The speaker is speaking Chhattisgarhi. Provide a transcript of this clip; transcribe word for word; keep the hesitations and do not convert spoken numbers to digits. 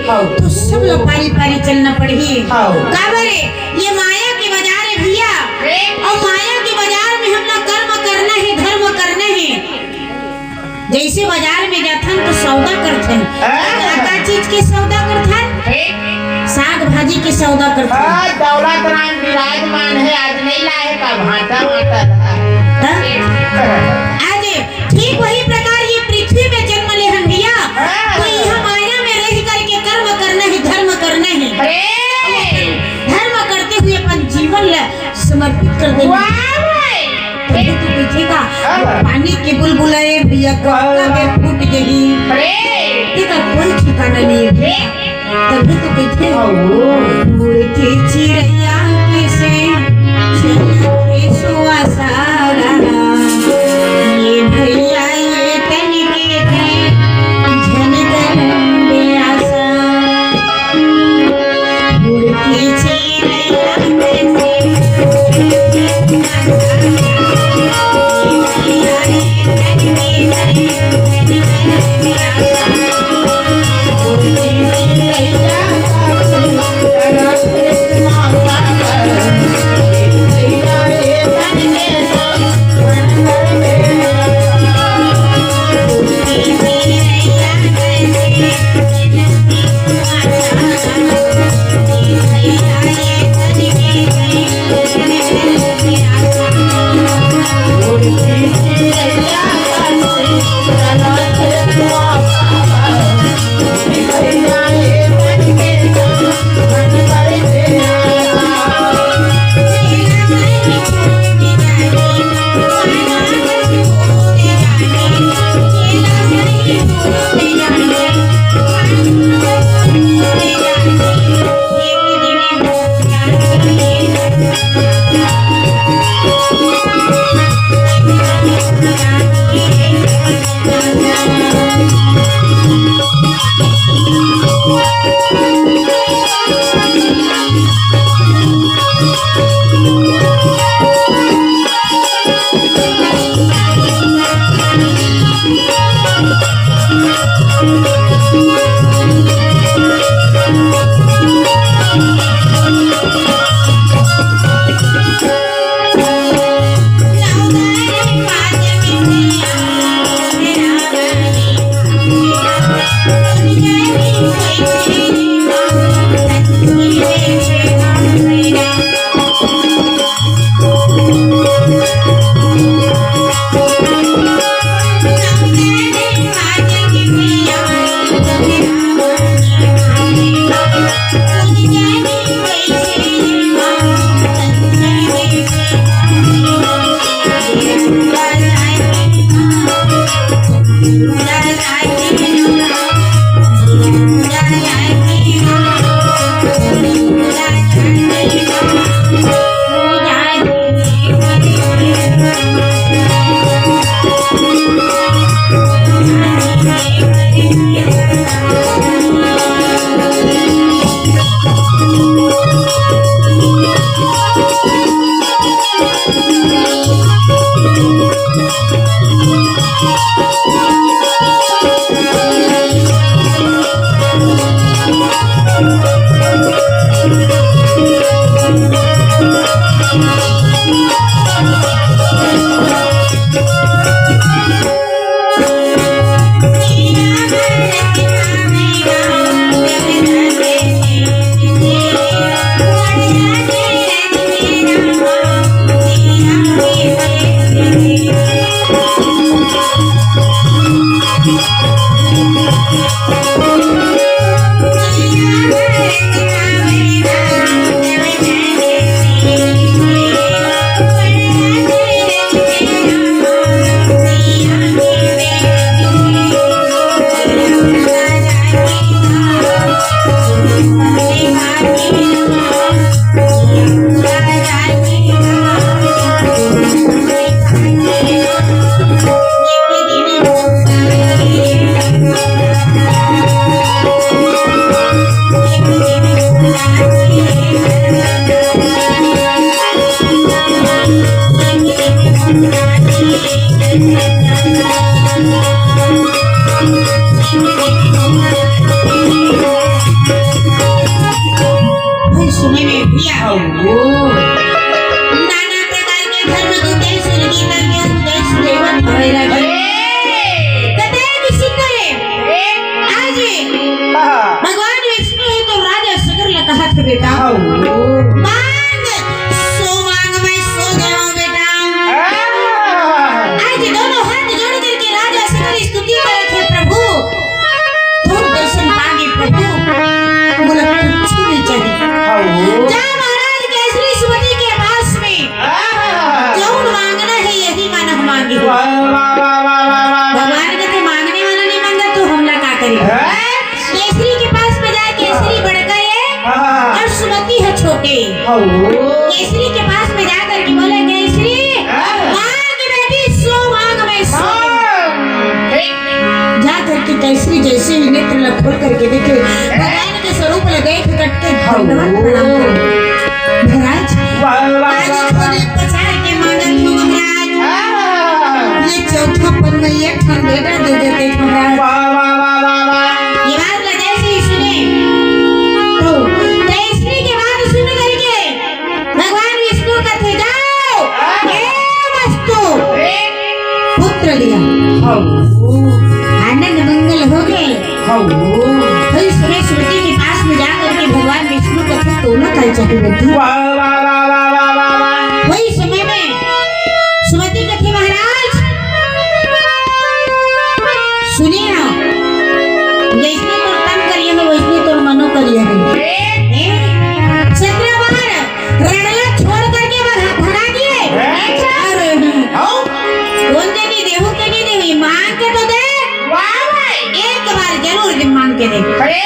हव। तो सब ला पारी पारी चलना पड़ही। हव। काबर रे? ये माया के बाजार हे भैया। अरे। अउ माया के बाजार में हमला कर्म करना हे, धर्म करना हे। जैसे बाजार में जाथन तो सौदा करथन। हाँ। का, का चीज के सौदा करथन? ठीक। साग भाजी के सौदा करथन। हाँ, दौलत राम विराजमान हे, आज नहीं लाए का भांटा वांटा ला। हाँ? आज ठीक वही प्रकार ये पृथ्वी में जन्म लेहन भैया, हाँ। तो इहाँ माया में रह करके कर्म करना हे, धर्म करना हे। अरे! धर्म करते हुए अपन जीवन ला समर्पित कर देना। वाह भाई! तभी तो कहिथे का, हाँ। पानी के बुलबुला ए भैया, कब हाँ। कब फूट जाही। अरे! तेकर कोई ठिकाना नहीं हे भैया। तभी तो कहिथे, हाँ, वो। उड़ के चिरैया कइसे चलथे सुवासारा। ये भैया ये तनिके झन कर आसा। उड़ के चिरैया कइसे ओ। नाना प्रकार के धर्म के उपदेश, गीता के उपदेश देवत हवय राजा। अरे! कतय भी सुंदर हे। अरे! आज हाँ। भगवान विष्णु हे तो राजा सगर ल कहत हे बेटा। हाँ। मांग, सो मांग मैं सो देवंव बेटा। हाँ। आज दोनों हाथ जोड़ करके राजा सगर स्तुति करत हे, प्रभु, तोर दर्शन पागे प्रभु, मोला कुछु नहीं चाहिए। हाँ। जा महाराज केसरी सुमति के पास में, हाँ। जौन मांगना हे यही मन मांगे। वाह, वाह, वाह। भगवान कथे मांगने वाला नहीं मांगा तो हमला का करे? हाँ। केसरी के पास में जाय, केसरी बड़का हे हाँ। अउ सुमति ह छोटे। हाँ। केसरी के पास में जा करके बोले, केसरी, हाँ। मांग बेटी, सो मांग मैं सो। हाँ। ठीक। जा करके केसरी जैसे ही नेत्र ला खोल करके देखे, भगवान के स्वरूप ला देख करके दंडवत प्रणाम करे। महाराज, वाह, वाह, आज वाह, थोड़े वाह। पछाड़ के मांगत हूँ महाराज। हाँ। ये चौथा पन में एक ठन बेटा दे देते महाराज। वाह, वाह, वाह, वाह, वाह। ये बात ला जैसे ही सुने, तो केसरी के बात सुन करके भगवान विष्णु कथे, जाओ, हे वस्तु, पुत्र लिया। हाँ। आनंद मंगल हो गए। हाँ। वही समय सुमति के पास में जा करके भगवान विष्णु कथे, तोला काय चाहिए बेटी? वाह, वाह, वाह। वही समय में सुमति कथे, महाराज, सुनिए ना, जैसने तोर तन करिए हे, वैसने तोर मनो करिए हे। ए, सत्रह बार रण ला छोड़ करके भगा, भगा दिए। हैं? अरे, हाँ? बोल दे, नहीं देहू के नहीं देहू, मांग के तो दे। वाह भाई। एक बार जरूर दे, मांग के दे। अरे,